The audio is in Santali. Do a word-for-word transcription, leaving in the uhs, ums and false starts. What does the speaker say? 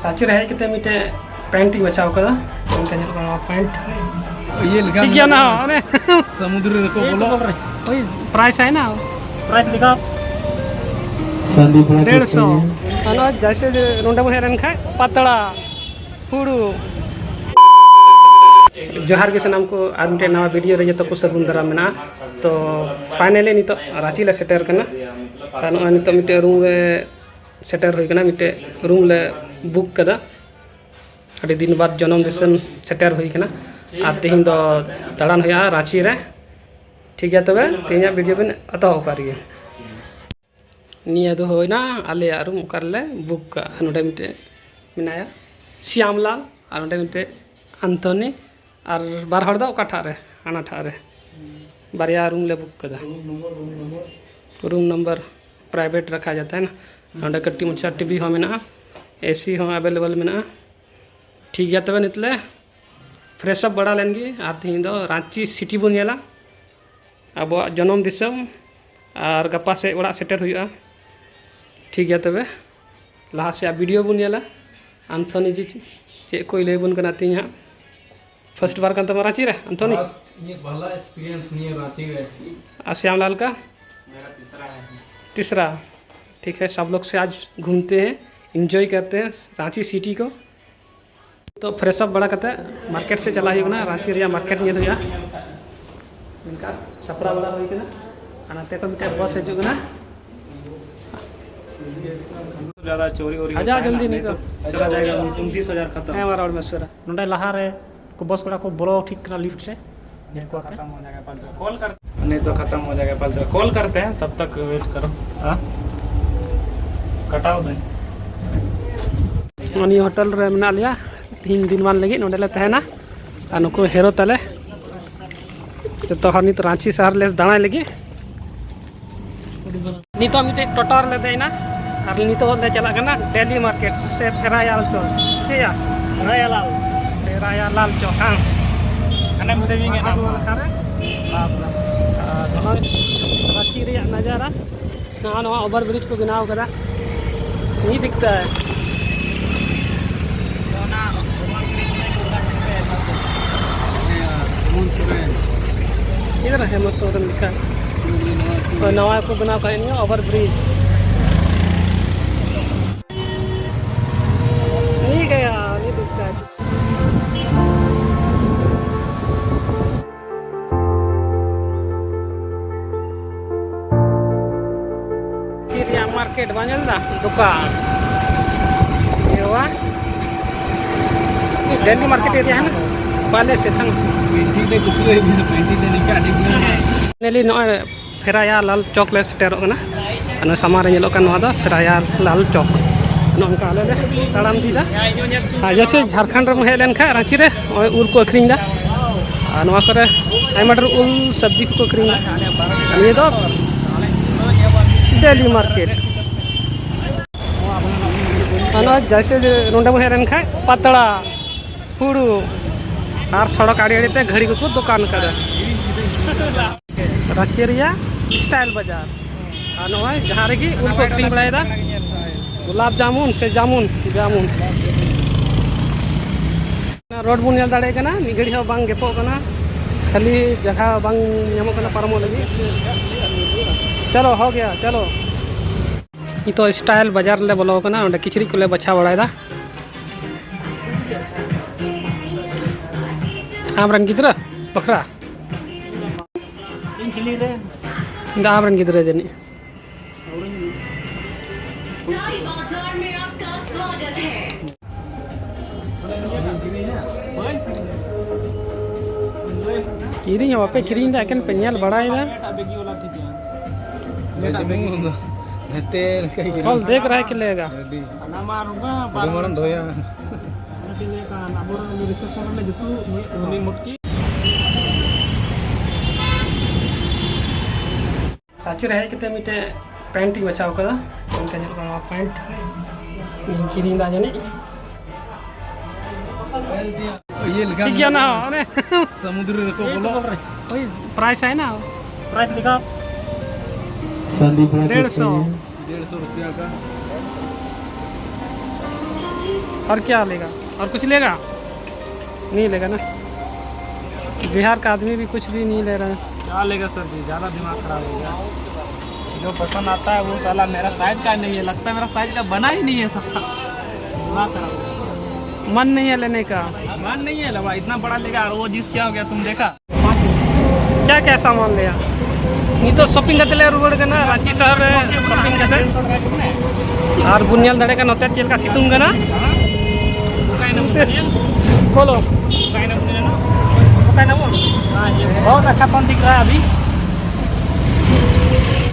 ᱨᱟᱸᱪᱤ ᱨᱮ ᱦᱮᱡ ᱠᱟᱛᱮ ᱢᱤᱫᱴᱮᱡ ᱯᱮᱱᱴ ᱤᱧ ᱵᱟᱪᱷᱟᱣ ᱠᱟᱫᱟ᱾ ᱚᱱᱠᱟ ᱧᱮᱞᱚᱜ ᱠᱟᱱᱟ ᱱᱚᱣᱟ ᱯᱮᱱᱴ᱾ ᱤᱭᱟᱹ ᱞᱮᱠᱟ ᱴᱷᱤᱠ ᱜᱮᱭᱟ ᱢᱮᱱᱟᱜᱼᱟ᱾ ᱚᱱᱟ ᱦᱚᱸ, ᱚᱱᱮ ᱥᱟᱢᱩᱫᱨᱚ ᱨᱮᱠᱚ ᱵᱚᱞᱚᱜ᱾ ᱳᱭ ᱯᱨᱟᱭᱤᱥ ᱦᱮᱱᱟᱜᱼᱟ᱾ ᱯᱨᱟᱭᱤᱥ ᱫᱮᱠᱷᱟᱣ᱾ ᱥᱟᱺᱰᱤ ᱵᱮᱲᱟ ᱰᱮᱲ ᱥᱚ᱾ ᱠᱚ ᱟᱨ ᱱᱚᱣᱟ ᱡᱟᱭᱥᱮ ᱡᱮ ᱱᱚᱸᱰᱮ ᱵᱚᱱ ᱦᱮᱡ ᱞᱮᱱᱠᱷᱟᱡ ᱯᱟᱛᱲᱟ, ᱦᱩᱲᱩ᱾ ᱡᱚᱦᱟᱨ ᱜᱮ ᱥᱟᱱᱟᱢ ᱠᱚ, ᱟᱨ ᱢᱤᱫᱴᱮᱱ ᱱᱟᱣᱟ ᱵᱷᱤᱰᱤᱭᱳ ᱨᱮ ᱡᱚᱛᱚ ᱠᱚ ᱥᱟᱹᱜᱩᱱ ᱫᱟᱨᱟᱢ ᱢᱮᱱᱟᱜᱼᱟ᱾ ᱛᱚ finally ᱱᱤᱛᱚᱜ ᱨᱟᱸᱪᱤ ᱞᱮ ᱥᱮᱴᱮᱨ ᱠᱟᱱᱟ᱾ ᱟᱨ ᱱᱚᱜᱼᱚᱭ ᱱᱤᱛᱚᱜ ᱢᱤᱫᱴᱮᱱ ᱨᱩᱢ ᱨᱮ ᱥᱮᱴᱮᱨ ᱦᱩᱭ ᱠᱟᱱᱟ, ᱢᱤᱫᱴᱮᱡ ᱨᱩᱢ ᱞᱮ ᱵᱩᱠ ᱠᱟᱫᱟ᱾ ᱟᱹᱰᱤ ᱫᱤᱱ ᱵᱟᱫ ᱡᱚᱱᱚᱢ ᱫᱤᱥᱚᱢ ᱥᱮᱴᱮᱨ ᱦᱩᱭ ᱠᱟᱱᱟ᱾ ᱟᱨ ᱛᱮᱦᱮᱧ ᱫᱚ ᱫᱟᱬᱟᱱ ᱦᱩᱭᱩᱜᱼᱟ ᱨᱟᱸᱪᱤ ᱨᱮ᱾ ᱴᱷᱤᱠ ᱜᱮᱭᱟ, ᱛᱚᱵᱮ ᱛᱮᱦᱮᱧᱟᱜ ᱵᱷᱤᱰᱤᱭᱳ ᱵᱤᱱ ᱮᱛᱚᱦᱚᱵ ᱠᱟᱜ ᱨᱮᱜᱮ᱾ ᱱᱤᱭᱟᱹ ᱫᱚ ᱦᱩᱭᱱᱟ ᱟᱞᱮᱭᱟᱜ ᱨᱩᱢ, ᱚᱠᱟ ᱨᱮᱞᱮ ᱵᱩᱠ ᱠᱟᱜᱼᱟ᱾ ᱱᱚᱰᱮ ᱢᱤᱫᱴᱮᱡ ᱢᱮᱱᱟᱭᱟ ᱥᱤᱭᱟᱢᱞᱟᱞ, ᱟᱨ ᱱᱚᱰᱮ ᱢᱤᱫᱴᱮᱡ ᱟᱱᱛᱷᱚᱱᱤ, ᱟᱨ ᱵᱟᱨ ᱦᱚᱲ ᱫᱚ ᱚᱠᱟᱴᱟᱜ ᱨᱮ, ᱦᱟᱱᱟᱴᱟᱜ ᱨᱮ᱾ ᱵᱟᱨᱭᱟ ᱨᱩᱢ ᱞᱮ ᱵᱩᱠ ᱠᱟᱫᱟ᱾ ᱨᱩᱢ ᱱᱚᱢᱵᱚᱨ ᱯᱨᱟᱭᱵᱷᱮᱴ ᱨᱟᱠᱷᱟ ᱡᱟᱛᱟ ᱦᱮ ᱱᱟ᱾ ᱱᱚᱰᱮ ᱠᱟᱹᱴᱤᱡ ᱢᱟᱪᱷᱟ ᱴᱤᱵᱷᱤ ᱦᱚᱸ ᱢᱮᱱᱟᱜᱼᱟ, ᱮᱥᱤ ᱦᱚᱸ ᱮᱵᱮᱞᱮᱵᱮᱞ ᱢᱮᱱᱟᱜᱼᱟ᱾ ᱴᱷᱤᱠ ᱜᱮᱭᱟ, ᱛᱚᱵᱮ ᱱᱤᱛ ᱞᱮ ᱯᱷᱨᱮᱥ ᱟᱯ ᱵᱟᱲᱟ ᱞᱮᱱ ᱜᱮ, ᱟᱨ ᱛᱮᱦᱮᱧ ᱫᱚ ᱨᱟᱸᱪᱤ ᱥᱤᱴᱤ ᱵᱚᱱ ᱧᱮᱞᱟ, ᱟᱵᱚᱣᱟᱜ ᱡᱚᱱᱚᱢ ᱫᱤᱥᱚᱢ, ᱟᱨ ᱜᱟᱯᱟ ᱥᱮᱫ ᱚᱲᱟᱜ ᱥᱮᱴᱮᱨ ᱦᱩᱭᱩᱜᱼᱟ᱾ ᱴᱷᱤᱠ ᱜᱮᱭᱟ, ᱛᱚᱵᱮ ᱞᱟᱦᱟ ᱥᱮᱫ ᱵᱷᱤᱰᱤᱭᱳ ᱵᱚᱱ ᱧᱮᱞᱟ᱾ ᱟᱱᱛᱷᱚᱱᱤ ᱡᱤ ᱪᱮᱫ ᱠᱚᱭ ᱞᱟᱹᱭ ᱟᱵᱚᱱ ᱠᱟᱱᱟ ᱛᱮᱦᱮᱧ ᱦᱟᱸᱜ᱾ ᱯᱷᱟᱨᱥᱴ ᱵᱟᱨ ᱠᱟᱱ ᱛᱟᱢᱟ ᱨᱟᱸᱪᱤ ᱨᱮ, ᱟᱱᱛᱷᱚᱱᱤ? ᱯᱷᱟᱨᱥᱴ, ᱱᱤᱭᱟᱹ ᱯᱮᱦᱞᱟ ᱮᱠᱥᱯᱤᱨᱤᱭᱮᱱᱥ ᱱᱤᱭᱟᱹ ᱨᱟᱸᱪᱤ ᱨᱮ᱾ ᱟᱨ ᱥᱭᱟᱢᱞᱟᱞ ᱠᱟ? मेरा तीसरा है। तीसरा। ठीक है, सब लोग से आज घूमते हैं, एंजॉय करते हैं रांची सिटी को। ᱛᱚ ᱯᱷᱨᱮᱥ ᱟᱯ ᱵᱟᱲᱟ ᱠᱟᱛᱮ ᱢᱟᱨᱠᱮᱴ ᱥᱮᱫ ᱪᱟᱞᱟᱜ ᱦᱩᱭᱩᱜ ᱠᱟᱱᱟ, ᱨᱟᱸᱪᱤ ᱨᱮᱭᱟᱜ ᱢᱟᱨᱠᱮᱴ ᱧᱮᱞ ᱦᱩᱭᱩᱜᱼᱟ᱾ ᱱᱤᱝᱠᱟ ᱥᱟᱯᱲᱟᱣ ᱵᱟᱲᱟ ᱦᱩᱭ ᱠᱟᱱᱟ᱾ ᱟᱨ ᱱᱟᱛᱮ ᱠᱷᱚᱱ ᱢᱤᱫᱴᱮᱡ ᱵᱚᱥ ᱦᱤᱡᱩᱜ ᱠᱟᱱᱟ᱾ ज़्यादा चोरी वोरी ᱟᱡᱟ होता है ना, ᱡᱚᱞᱫᱤ नहीं ᱱᱤᱛᱚᱜ। तो चला जाएगा उनतीस हज़ार खत्म। ᱦᱮᱸ, ᱢᱟ ᱨᱚᱲ ᱢᱮ ᱩᱥᱟᱹᱨᱟ᱾ ᱱᱚᱸᱰᱮ ᱞᱟᱦᱟ ᱨᱮ ᱩᱱᱠᱩ ᱵᱚᱥ ᱠᱚᱲᱟ ᱠᱚ ᱵᱚᱞᱚ ᱴᱷᱤᱠ ᱠᱟᱱᱟ ᱞᱤᱯᱷᱴ ᱨᱮ᱾ ᱧᱮᱞ ᱠᱚᱣᱟ ᱯᱮ᱾ नहीं तो खत्म हो जाएगा, फालतू कॉल कर, नहीं तो खत्म हो जाएगा, फालतू कॉल करते हैं, तब तक वेट करो। हाँ, कटाओ भाई। ᱱᱚᱜᱼᱚ ᱱᱤᱭᱟᱹ ᱦᱳᱴᱮᱞ ᱨᱮ ᱢᱮᱱᱟᱜ ᱞᱮᱭᱟ, ᱛᱤᱦᱤᱧ ᱫᱤᱱ ᱢᱟᱱ ᱞᱟᱹᱜᱤᱫ ᱱᱚᱸᱰᱮ ᱞᱮ ᱛᱟᱦᱮᱱᱟ᱾ ᱟᱨ ᱱᱩᱠᱩ ᱦᱮᱨᱳ ᱛᱟᱞᱮ, ᱡᱚᱛᱚ ᱦᱚᱲ ᱱᱤᱛ ᱨᱟᱸᱪᱤ ᱥᱟᱦᱟᱨ ᱞᱮ ᱫᱟᱬᱟᱭ ᱞᱟᱹᱜᱤᱫ᱾ ᱱᱤᱛᱚᱜ ᱢᱤᱫᱴᱮᱡ ᱴᱳᱴᱳ ᱨᱮᱞᱮ ᱫᱮᱡ ᱮᱱᱟ ᱟᱨ ᱱᱤᱛᱚᱜ ᱞᱮ ᱪᱟᱞᱟᱜ ᱠᱟᱱᱟ ᱰᱮᱞᱤ ᱢᱟᱨᱠᱮᱴ ᱥᱮ ᱯᱷᱮᱨᱟᱭᱟᱞ ᱪᱚᱠ᱾ ᱪᱮᱫ ᱭᱟ? ᱯᱷᱮᱨᱟᱭᱟᱞᱟᱞ᱾ ᱯᱷᱮᱨᱟᱭᱟᱞᱟᱞ ᱪᱚᱠ, ᱦᱮᱸ᱾ ᱦᱟᱱᱮᱢ ᱥᱮᱵᱷᱤᱝ ᱮᱫᱟ᱾ ᱵᱟᱯ ᱨᱮ᱾ ᱟᱨ ᱱᱚᱜᱼᱚᱭ ᱨᱟᱸᱪᱤ ᱨᱮᱭᱟᱜ ᱱᱟᱡᱟᱨᱟ, ᱱᱚᱣᱟ, ᱱᱚᱣᱟ ᱳᱵᱷᱟᱨ ᱵᱨᱤᱡᱽ ᱠᱚ ᱵᱮᱱᱟᱣ ᱠᱟᱫᱟ᱾ ᱱᱤᱭᱟᱹ ᱫᱤᱠᱛᱟ ᱦᱟᱭ᱾ ᱱᱚᱣᱟ ᱥᱩᱨ ᱨᱮ ᱞᱮᱠᱟ᱾ ᱛᱚ, ᱱᱟᱣᱟ ᱠᱚ ᱵᱮᱱᱟᱣ ᱠᱟᱜ ᱱᱤᱭᱟᱹ ᱳᱵᱷᱟᱨ ᱵᱨᱤᱡᱽ᱾ ᱱᱤᱭᱟᱹ ᱜᱮ, ᱱᱤᱭᱟᱹ ᱫᱩᱠ ᱪᱮᱫ ᱨᱮᱭᱟᱜ ᱢᱟᱨᱠᱮᱴ ᱵᱟᱝ ᱧᱮᱞ ᱫᱟ? ᱫᱚᱠᱟᱱ ᱰᱮᱞᱤ ᱢᱟᱨᱠᱮᱴ ᱮᱨᱤᱭᱟ ᱦᱮᱱᱟᱜ ᱯᱟᱞᱮ ᱥᱮᱛᱟᱝ᱾ ᱯᱮᱱᱴᱤ ᱞᱮ ᱠᱩᱥᱤᱭᱟᱜ ᱢᱮ, ᱯᱮᱱᱴᱤ ᱞᱮ ᱱᱤᱝᱠᱟ ᱟᱹᱰᱤ ᱵᱮᱱᱟᱣ᱾ ᱱᱮᱞᱤ ᱱᱚᱜᱼᱚᱭ ᱯᱷᱮᱨᱟᱭᱟ ᱞᱟᱞ ᱪᱚᱠ ᱞᱮ ᱥᱮᱴᱮᱨᱚᱜ ᱠᱟᱱᱟ᱾ ᱟᱨ ᱱᱚᱣᱟ ᱥᱟᱢᱟᱝ ᱨᱮ ᱧᱮᱞᱚᱜ ᱠᱟᱱ ᱱᱚᱣᱟ ᱫᱚ ᱯᱷᱮᱨᱟᱭᱟ ᱞᱟᱞ ᱪᱚᱠ᱾ ᱱᱚᱝᱠᱟ ᱟᱞᱮ ᱞᱮ ᱛᱟᱲᱟᱢ ᱤᱫᱤᱭᱮᱫᱟ᱾ ᱟᱨ ᱡᱮᱭᱥᱮ ᱡᱷᱟᱲᱠᱷᱚᱸᱰ ᱨᱮᱢ ᱦᱮᱡ ᱞᱮᱱᱠᱷᱟᱱ ᱨᱟᱺᱪᱤ ᱨᱮ ᱱᱚᱜᱼᱚᱭ ᱩᱞ ᱠᱚ ᱟᱹᱠᱷᱨᱤᱧ ᱮᱫᱟ᱾ ᱟᱨ ᱱᱚᱣᱟ ᱠᱚᱨᱮ ᱟᱭᱢᱟ ᱰᱷᱮᱨ ᱩᱞ ᱥᱚᱵᱽᱡᱤ ᱠᱚᱠᱚ ᱟᱹᱠᱷᱨᱤᱧ ᱮᱫᱟ᱾ ᱟᱨ ᱱᱤᱭᱟᱹ ᱫᱚ ᱰᱮᱞᱤ ᱢᱟᱨᱠᱮᱴ᱾ ᱟᱨ ᱱᱚᱣᱟ ᱡᱮᱭᱥᱮ ᱱᱚᱰᱮ ᱵᱚᱱ ᱦᱮᱡ ᱞᱮᱱᱠᱷᱟᱱ ᱯᱟᱛᱲᱟ, ᱯᱷᱩᱲᱩ ᱟᱨ ᱥᱚᱲᱚᱠ ᱟᱲᱮ ᱟᱲᱮ ᱛᱮ ᱜᱷᱟᱹᱲᱤ ᱠᱚᱠᱚ ᱫᱚᱠᱟᱱ ᱠᱟᱫᱟ᱾ ᱨᱟᱺᱪᱤ ᱨᱮᱭᱟᱜ ᱥᱴᱟᱭᱤᱞ ᱵᱟᱡᱟᱨ᱾ ᱟᱨ ᱱᱚᱜᱼᱚᱭ ᱡᱟᱦᱟᱸ ᱨᱮᱜᱮ ᱩᱞ ᱠᱚ ᱟᱹᱠᱷᱨᱤᱧ ᱵᱟᱲᱟᱭᱮᱫᱟ, ᱜᱳᱞᱟᱯ ᱡᱟᱢᱩᱱ ᱥᱮ ᱡᱟᱢᱩᱱ, ᱡᱟᱢᱩᱱ᱾ ᱨᱳᱰ ᱵᱚᱱ ᱧᱮᱞ ᱫᱟᱲᱮᱭᱟᱜ ᱠᱟᱱᱟ, ᱢᱤᱫ ᱜᱷᱟᱹᱲᱤ ᱦᱚᱸ ᱵᱟᱝ ᱜᱮᱯᱚᱜ ᱠᱟᱱᱟ, ᱠᱷᱟᱹᱞᱤ ᱡᱟᱭᱜᱟ ᱵᱟᱝ ᱧᱟᱢᱚᱜ ᱠᱟᱱᱟ ᱯᱟᱨᱚᱢᱚᱜ ᱞᱟᱹᱜᱤᱫ᱾ ᱪᱚᱞᱚ, ᱦᱳ ᱜᱮᱭᱟ, ᱪᱚᱞᱚ᱾ ᱱᱤᱛᱚᱜ ᱥᱴᱟᱭᱤᱞ ᱵᱟᱡᱟᱨ ᱞᱮ ᱵᱚᱞᱚ ᱟᱠᱟᱱᱟ, ᱚᱸᱰᱮ ᱠᱤᱪᱨᱤᱡ ᱠᱚᱞᱮ ᱵᱟᱪᱷᱟᱣ ᱵᱟᱲᱟᱭᱮᱫᱟ᱾ ᱟᱢ ᱨᱮᱱ ᱜᱤᱫᱽᱨᱟᱹ ᱵᱟᱠᱷᱨᱟ? ᱤᱧ ᱠᱷᱤᱞᱤ ᱨᱮ᱾ ᱤᱧ ᱫᱚ ᱟᱢ ᱨᱮᱱ ᱜᱤᱫᱽᱨᱟᱹ ᱡᱟᱹᱱᱤᱡ᱾ ᱠᱤᱨᱤᱧ ᱦᱚᱸ ᱵᱟᱯᱮ ᱠᱤᱨᱤᱧ ᱮᱫᱟ, ᱮᱠᱮᱱ ᱯᱮ ᱧᱮᱞ ᱵᱟᱲᱟᱭᱮᱫᱟ᱾ ᱮᱴᱟᱜ ᱵᱮᱜᱤ ᱵᱟᱞᱟ ᱴᱷᱤᱠ ᱜᱮᱭᱟ᱾ ᱮᱴᱟᱜ ᱵᱮᱜᱤ᱾ ᱱᱚᱛᱮ ᱞᱮᱠᱟ ᱜᱮ ᱠᱤᱨᱤᱧ᱾ ᱯᱷᱚᱞ ᱫᱮᱠᱷ ᱨᱟᱦᱟ ᱦᱮ ᱠᱤ ᱞᱮᱜᱟ᱾ ᱟᱹᱰᱤ ᱚᱱᱟ ᱢᱟ ᱟᱨ ᱚᱱᱠᱟ ᱵᱟᱨ ᱵᱟᱨ ᱦᱚᱲᱮᱢ ᱫᱚᱦᱚᱭᱟ᱾ ᱚᱱᱟ ᱪᱮᱫ ᱞᱟᱹᱭ ᱠᱟᱱ ᱟᱵᱚᱨᱮᱱ ᱩᱱᱤ ᱨᱤᱥᱮᱯᱥᱚᱱ ᱨᱮ ᱡᱩᱛᱩ ᱩᱱᱤ ᱢᱚᱴᱠᱤ᱾ ᱨᱟᱺᱪᱤ ᱨᱮ ᱦᱮᱡ ᱠᱟᱛᱮ ᱢᱤᱫᱴᱮᱡ ᱯᱮᱱᱴ ᱤᱧ ᱵᱟᱪᱷᱟᱣ ᱠᱟᱫᱟ᱾ ᱚᱱᱠᱟ ᱧᱮᱞᱚᱜ ᱠᱟᱱᱟ ᱱᱚᱣᱟ ᱯᱮᱱᱴ᱾ ᱤᱧ ᱠᱤᱨᱤᱧ ᱮᱫᱟ ᱡᱟᱹᱱᱤᱡ᱾ ᱤᱭᱟᱹ ᱞᱮᱠᱟ ᱴᱷᱤᱠ ᱜᱮᱭᱟ ᱢᱮᱱᱟᱜᱼᱟ᱾ ᱚᱱᱮ ᱥᱚᱢᱩᱫᱨᱚ ᱨᱮᱠᱚ ᱵᱚᱞᱚᱜ᱾ ᱳᱭ ᱯᱨᱟᱭᱤᱥ ᱦᱮᱱᱟᱜᱼᱟ᱾ ᱯᱨᱟᱭᱤᱥ ᱫᱮᱠᱷᱟᱣ᱾ ᱰᱮᱲ ᱥᱚ᱾ ᱰᱮᱲ ᱥᱚ ᱨᱩᱯᱤᱭᱟ ᱠᱟ᱾ और क्या लेगा? और कुछ लेगा? नहीं लेगा ना। बिहार का आदमी भी कुछ भी नहीं ले रहा है। क्या लेगा सर जी, ज़्यादा दिमाग खराब हो गया। जो पसंद आता है वो साला मेरा साइज का नहीं है, लगता है मेरा साइज का बना ही नहीं है साला। दिमाग खराब हो गया। मन नहीं है लेने का। मन नहीं है लेवा, इतना बड़ा लेगा। और वो जींस क्या हो गया, तुम देखा? क्या क्या सामान लिया? ᱱᱤᱛᱚᱜ ᱥᱚᱯᱤᱝ ᱠᱟᱛᱮ ᱞᱮ ᱨᱩᱣᱟᱹᱲ ᱠᱟᱱᱟ ᱨᱟᱸᱪᱤ ᱥᱚᱦᱚᱨ ᱨᱮ᱾ ᱥᱚᱯᱤᱝ ᱠᱟᱛᱮ ᱟᱨ ᱵᱚᱱ ᱧᱮᱞ ᱫᱟᱲᱮᱭᱟᱜ ᱠᱟᱱᱟ ᱱᱚᱛᱮ ᱪᱮᱫ ᱞᱮᱠᱟ ᱥᱤᱛᱩᱝ ᱠᱟᱱᱟ᱾ ᱠᱷᱳᱞᱳ᱾ ᱵᱚᱦᱩᱛ ᱟᱪᱪᱷᱟ ᱯᱷᱳᱱ ᱫᱤᱠᱷ ᱨᱟᱦᱟ ᱦᱟᱭ ᱟᱵᱷᱤ᱾